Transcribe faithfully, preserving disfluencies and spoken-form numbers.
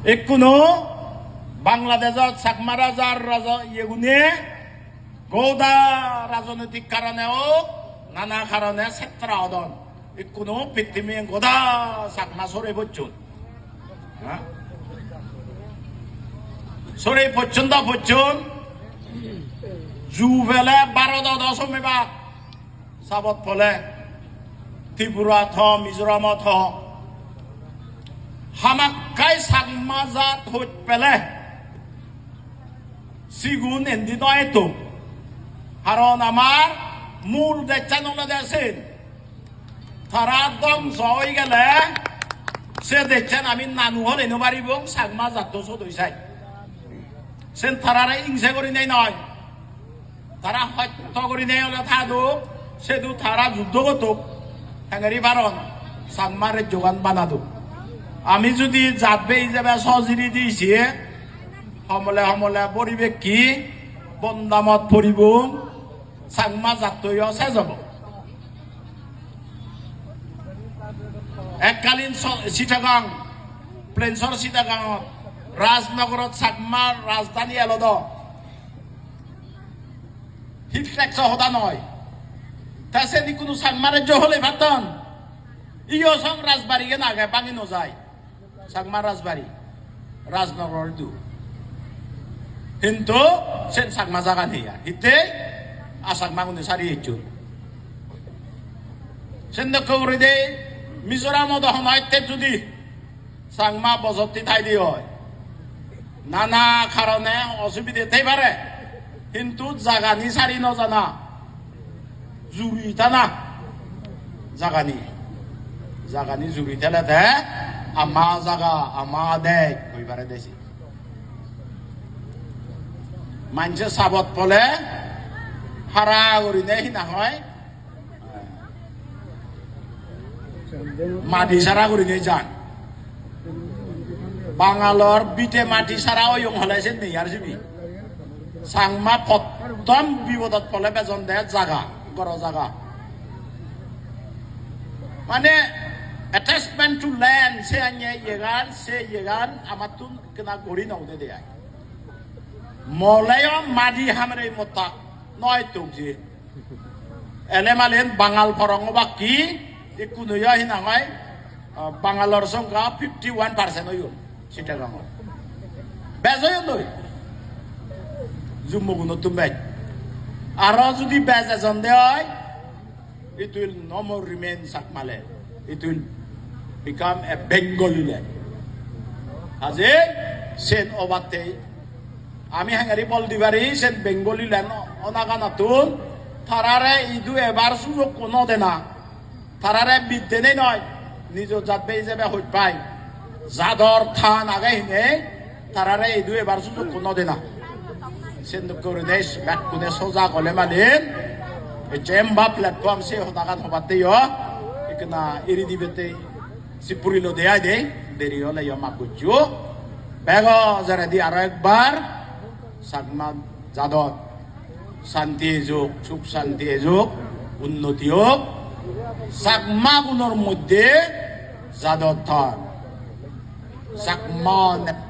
Ikkunu Bangladeshot Chakma rajar raja iyegune goda rajonitik karone ok, nana karone setra odon. Ikkunu pittimi goda Chakma sore pocchon. Ha? Sore pocchon da pocchon. Ju pele Bharodot do somebak. Sabot pole Tripurat ho, Mizoramot ho, hamakkai Chakma jat hoj pele sigun endi no eto. Karon amar mul dejchan olode sen. Tara dongso oi gele se dejchan ami nanu hole no paribong, Chakma jatto sot oi sai. Sen tarare ingse gurinei noi. Tara hotto gurinei ole thaduk, sedu tara juddo gottuk, hengeri paron, Changma rejjogan banaduk. Ami judi jat bhei ijebe sojiri di siye, homole homole poribekki, bondamot poribong, Changma jattoyo sej obo. Ekkalin so-, Chittagong, Plains-or Chittagongot, Rajnogorot Changma rajdhani elo do. Hill Tracts-o hoda noi. Ta sen ikkunu Changma rejjo hole patton. Iyo song rajbari gen age, bangi no jai. Changma rajbari. Rajnogor idu. Hintu sen Changma jaga nei ar. Hitte? A Changma gune sari ecchon. Sen dokke guri de Mizoram-o do hono ette judi Changma bojotti thaide oi. Nana karone osubide thei pare. Hintu jagani sari no jana. Juri thana. Jagani. Jagani juri thele te ama jaga, ama dej hoi pare desi. Manje sabot pole hara gurine hi na hoi? Madi sara gurinei jan. Bangalor bite madi sara oyong hole sen nei ar sibi. Changma pottom bibodot pole bejon de jaga, goro jaga. Mane attachment to land, se anye yegan, se yegan amattun kena gori no ude de ai. Moleyo madi hamre motta noi tuk je. Ele malen Bangal porong obakki, ikkunu yo hinang oi, ah, Bangalor songkha fifty one percent oyon, Chittagong-ot. Bej oyon doi. Jummo gunottun bej. Aro judi bej ejon de oi, it will no more remain Chakma land. It will become a Bengali land. Aje sen obatte ami hengeri bol di pari, sen Bengali land onaganattun tarare idu ebar sujokko no dena. Tarare biddenei noi, nijo jat bhei ijebe hoj pai. Jador than age hine, tarare idu ebar sujokko no dena. Sen dokke gurine bekkune sojak ole malen, ecche emba platform se hodagan hobatte yo, ekkena eri dibette si purilo de ai de, deri ole yo maf goccho. Bego jeredi aro ekbar, Chakma jadot santi ejuk, suk santi ejuk, unnoti ok. Chakma gunor moddhe jadot than. Chakma ne-,